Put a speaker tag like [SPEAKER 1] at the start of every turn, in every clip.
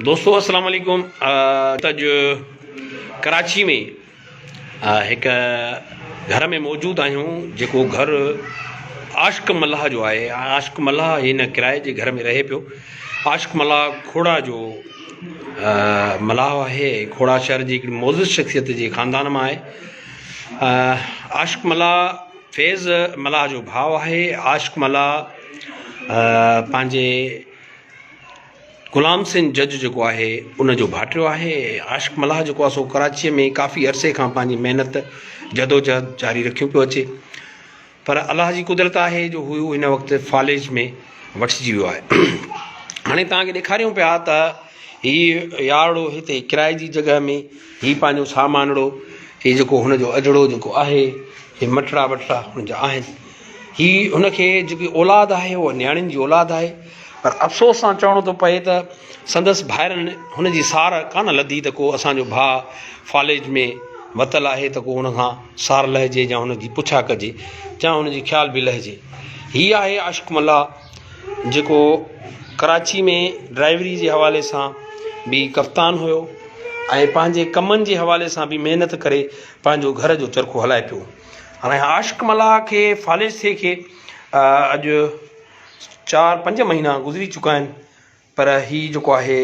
[SPEAKER 1] دوستو السلام عليڪم اڄ ڪراچي ۾ هڪ گهر ۾ موجود آهيون جيڪو گهر عاشق ملاح جو آهي عاشق ملاح هن ڪرائي جي گهر ۾ رهي پيو عاشق ملاح کوڙا جو ملاح آهي کوڙا شهر جي هڪڙي معزز شخصيت جي خاندان مان آهي عاشق ملاح فيض ملاح جو ڀاء آهي عاشق ملاح پنهنجي غلام حسين جج جيڪو آهي ان جو ڀائٽيو آهي ۽ عاشق ملاح جيڪو آهي سو ڪراچيء ۾ ڪافي عرصي کان پنهنجي محنت جدوجهد جاري رکيون پيو اچي پر الله جي قدرت آهي جو هو هن وقت فالج ۾ وٺجي ويو آهي هاڻي توهان کي ڏيکاريون پيا ته هي يارڙو هتي ڪرائي جي جڳهه ۾ هي پنهنجو سامانڙو هي جيڪو هن جو اجڙو جيڪو آهي هي مٽڙا وٽڙا هن جا آهن هي هن کي جيڪي اولاد آهي اها نياڻين جي اولاد آهي پر افسوس سان چوڻو ٿو پئي ته سندس ڀائرن هن جي سار ڪانه لڌي ته ڪو اسان جو ڀاء فالج ۾ وتل آهي ته ڪو هن کان سار لهجي يا هن جي پڇا ڪجي يا هن جي خيال به لهجي. هي آهي عاشق ملاح جيڪو ڪراچي ۾ ڊرائيوري جي حوالي سان به ڪپتان هيو ۽ پنهنجي ڪمن جي حوالي سان به محنت ڪري پنهنجو گهر جو چرخو هلائي پيو. هاڻي عاشق ملاح کي فالج ٿئي کي اڄ چار پنج مهينا گذري چڪا آهن پر هي جيڪو آهي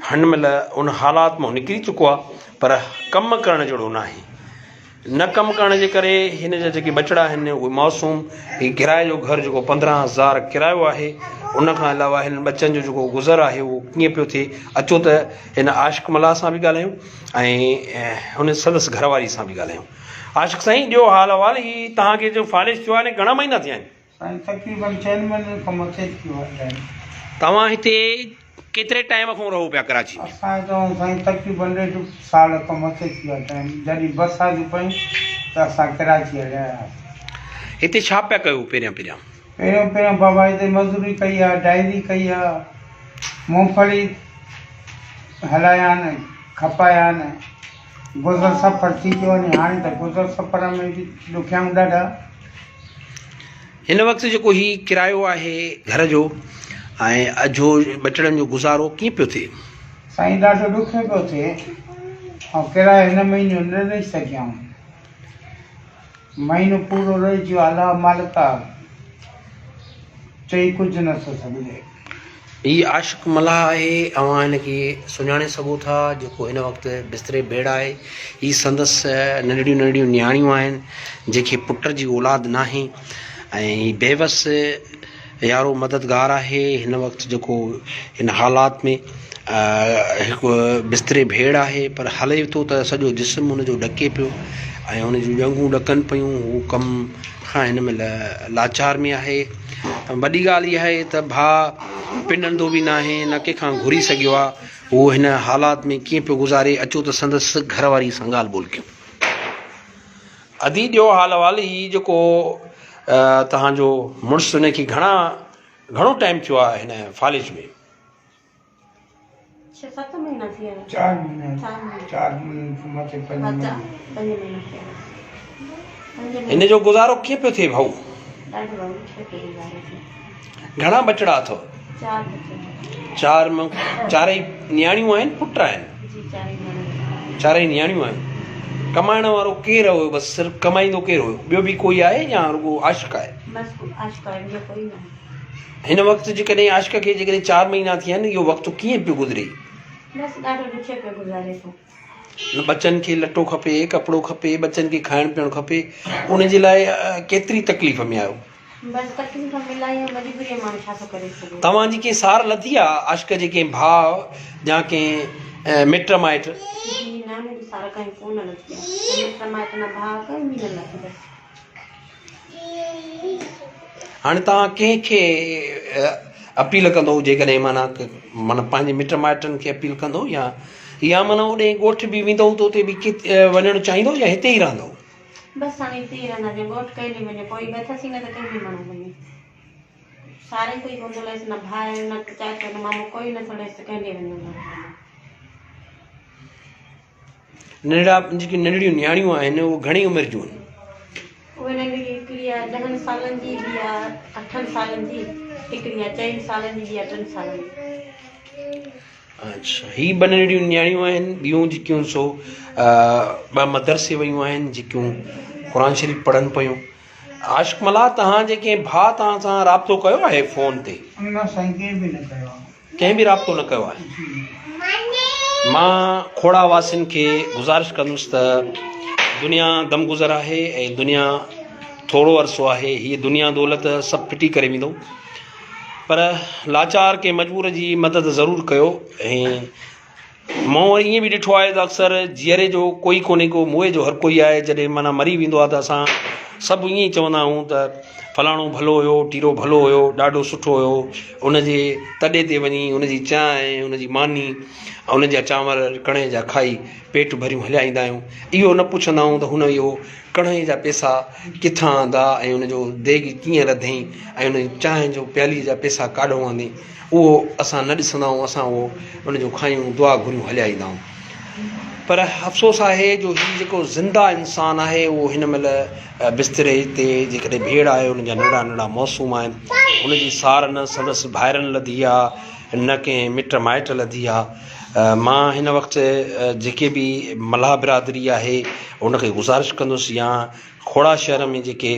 [SPEAKER 1] هن مهل ان حالات مان نڪري چڪو آهي پر ڪم ڪرڻ جهڙو ناهي نه ڪم ڪرڻ جي ڪري هن جا جيڪي ٻچڙا آهن اهي معصوم هي ڪرائي جو گهر جيڪو 15000 ڪرايو آهي ان کان علاوه هن ٻچن جو جيڪو گذر آهي اهو ڪيئن پيو ٿئي اچو ته هن عاشق ملاح سان به ڳالهايون ۽ هن سندس گهر واري سان به ڳالهايون عاشق سائين ڏيو حال احوال هي توهان کي جو فالج ٿيو آهي گهڻا مهينا ٿيا آهن
[SPEAKER 2] سائين تقريبن چئن مهينن کان مٿي ٿي ويو آهي ٽائيم.
[SPEAKER 1] توهان هتي ڪيتري ٽائيم کان رهو پيا ڪراچي ۾؟
[SPEAKER 2] اسان هتان سائين تقريبن ڏيڍ سال کان مٿي ٿي ويو آهي ٽائيم جڏهن برساتون پيون ته اسان ڪراچي هليا آياسين.
[SPEAKER 1] هتي ڇا پيا ڪيو پهريان پهريان؟
[SPEAKER 2] پهريون پهريان بابا هتي مزوري ڪئي آهي ڊائري ڪئي آهي مونگڦلي هلايا آهن کپايا آهن گذر سفر ٿي پيو وڃي هاڻي ته گذر سفر ۾ به ڏکيائون ڏاڍا.
[SPEAKER 1] هن وقت جيڪو هي ڪرايو آهي گهر جو ۽ اجهو ٻچڙن جو گذارو ڪيئن پيو ٿئي؟
[SPEAKER 2] سائين ڏاڍو ڏکيو پيو ٿئي ۽ ڪرايو هن مهيني جو نه ڏئي سگهيا آهيون مهينو پورو رهجي ويو الله مالڪ آ چئي ڪجهه نه ٿو سگهجي.
[SPEAKER 1] هي عاشق ملاح آهي اوهان هن کي سڃاڻي سگهو ٿا جيڪو هن وقت بستري ڀيڙ آهي هي سندس ننڍڙيون ننڍڙيون نياڻيون آهن جنهن کي پٽ جي اولاد ناهي ۽ هي بيوس يارو مددگار آهي هن وقت جيڪو هن حالات ۾ هڪ بستري ڀيڙ آهي پر هلي ٿو ته سڄو جسم هن جو ڏڪي پيو ۽ هن جون ڄنگهون ڏڪن پيون هو ڪم کان هن مهل لاچار ۾ آهي وڏي ڳالهه اها آهي ته ڀاء پنندو به ناهي نه ڪنهن کان گهري سگهيو آهي هو هن حالات ۾ ڪيئن پيو گذاري اچو ته سندس گهر واري سان ڳالهه ٻولهه ڪيون. ادي ڏيو حال احوال هي جيڪو توهان جو مڙس ان کي گهڻا گهڻو ٽائيم ٿيو آهي هن فالج ۾.
[SPEAKER 3] ڇهه ست مهينا ٿي ويا
[SPEAKER 2] چار مهينا چار مهينن کان مٿي پنج مهينا
[SPEAKER 3] پنج مهينا ٿي ويا
[SPEAKER 1] هن جو گذارو ڪيئن پيو ٿئي ڀائو؟
[SPEAKER 3] ڏاڍو ڀائو ڏکيو پيو گذارو ٿئي.
[SPEAKER 1] گهڻا ٻچڙا اٿو؟
[SPEAKER 3] چار ٻچڙا.
[SPEAKER 1] چار ۾ چارئي نياڻيون آهن پٽ آهن؟
[SPEAKER 3] جي چارئي نياڻيون آهن.
[SPEAKER 1] چارئي نياڻيون آهن. ڪمائڻ وارو ڪير هيو بس صرف ڪمائيندو ڪير هيو ٻيو به ڪوئي آهي يا رڳو عاشق آهي؟
[SPEAKER 3] بس عاشق آهي ٻيو ڪوئي نه آهي.
[SPEAKER 1] هن وقت جيڪڏهن عاشق کي جيڪڏهن چار مهينا ٿيا آهن اهو وقت ڪيئن پيو گذري؟
[SPEAKER 3] بس ڏاڍو ڏکيو پيو گذاري ٿو.
[SPEAKER 1] نه ٻچن کي لٽو کپي، ڪپڙو کپي، ٻچن کي کائڻ پيئڻ کپي، ان جي لاء ڪيتري تڪليف ۾ آهيو؟
[SPEAKER 3] بس تڪليف ۾ الاهي آهيون، مجبوريء ۾ ماڻهو ڇا ٿو ڪري سگهي.
[SPEAKER 1] توهان جي ڪنهن سار لڌي آ عاشق جي ڪنهن ڀاء يا ڪنهن مٽ مائٽ؟
[SPEAKER 3] جي نه منهنجي سار ڪنهن ڪونه لڌي آ، نه مٽ مائٽ نه ڀاء ڪنهن به نه لڌي بس.
[SPEAKER 1] هاڻي توهان ڪنهن کي اپيل ڪندو جيڪڏهن معنيٰ معنيٰ پنهنجي مٽ مائٽن کي اپيل ڪندو يا يا معنيٰ اوڏي ڳوٺ به ويندو ته اتي به وڃڻ چاهيندو يا هتي ئي رهندو؟
[SPEAKER 3] بس هاڻي هتي ئي رهنداسين ڳوٺ ڪنهن ڏي وڃون ڪوئي به اٿس ئي نه ته ڪنهن ڏي ماڻهو وڃي ساري ڪوئي ڪونه ٿو لهيس نه ڀاء نه چاچو نه مامو ڪوئي نه ٿو لهيس ته ڪنهن ڏي وڃون ماڻهو.
[SPEAKER 1] ننڍڙا جيڪي ننڍڙيون نياڻيون آهن اهي گهڻي عمر جون آهن؟
[SPEAKER 3] اهي ننڍڙي هڪڙي آهي ڏهن سالن جي ٻي آهي اٺن سالن جي هڪڙي آهي چئن سالن جي ٻي آهي ٽن سالن جي.
[SPEAKER 1] اڇا هي ٻه ننڍڙيون نياڻيون آهن ٻيون جيڪيون سو ٻه مدرسي ويون آهن جيڪيون قرآن شريف پڙهن پيون عاشق ملاح توهان جي ڪنهن ڀاء توهان سان رابطو ڪيو آهي فون تي؟
[SPEAKER 2] نه سائين ڪنهن به نه ڪيو آهي.
[SPEAKER 1] ڪنهن به رابطو نه ڪيو آهي. مان کوڙا واسين کي گذارش ڪندس ته دنيا دم گذر آهي ۽ دنيا ٿورو عرصو آهي هي دنيا دولت سڀ ڦٽي ڪري ويندو پر لاچار ڪنهن مجبور جي مدد ضرور ڪيو ۽ مون وري ائين به ڏٺو آهي ته اڪثر جيئري جو ڪوئي ڪونهي ڪو موئي جو هر ڪوئي آهي جڏهن معنيٰ مري ويندو آهي ته اسان سڀ ائين ئي چوندا آهيون ته فلاڻو ڀلو هيو ٽيرو ڀلو هيو ڏاڍو سٺو هيو ان جي تڏي تي وڃي ان جي چانهه ان جي ماني ان جا چانور ڪڻي جا کائي پيٽ ڀريون هليا ايندا آهيون اهو نه پڇندا آهيون ته هن اهو ڪڻي جا پئسا ڪٿان آندا ۽ ان جو ديڳ ڪيئن رڌئين ۽ ان جي چانهه جو پيالي جا پئسا ڪاڏهون آندئين اهو اسان نه ڏسندا آهيون اسان اهو ان جو کايون دعا گهريون هليا ايندا آهيون پر افسوس آهي جو هي جيڪو زنده انسان آهي اهو هن مهل بستري تي جيڪڏهن ڀيڙ آهي ان جا ننڍڙا ننڍڙا معصوم آهن ان جي سار نه سندس ڀائرن لڌي آ نه ڪنهن مٽ مائٽ لڌي آ مان هن وقت جيڪي به ملاح برادري آهي ان کي گذارش ڪندس يا کوڙا شهر ۾ جيڪي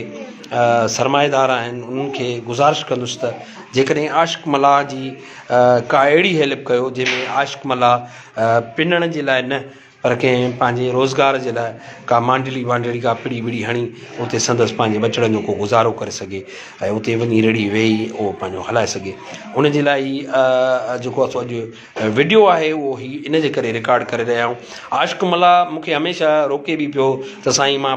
[SPEAKER 1] سرمائيدار آهن انهن کي گذارش ڪندس ته جيڪڏهن عاشق ملاح جي ڪا اهڙي هيلپ ڪيو جنهن ۾ عاشق ملاح پنڻ جي لاء نه پر ڪنهن پنهنجي روزگار جي لاء ڪا مانڊلي وانڊلي ڪا پڙي وڙي هڻي اتي سندس پنهنجي ٻچڙن جو ڪو گذارو ڪري سگهي ۽ اتي وڃي رڙهي ويهي اهو پنهنجو هلائي سگهي ان جي لاء هي جيڪو آهي سو اڄ وڊيو آهي اهو هي ان جي ڪري رڪارڊ ڪري رهيا آهيون عاشق ملاح مون کي هميشه روڪي به پيو ته سائين مان.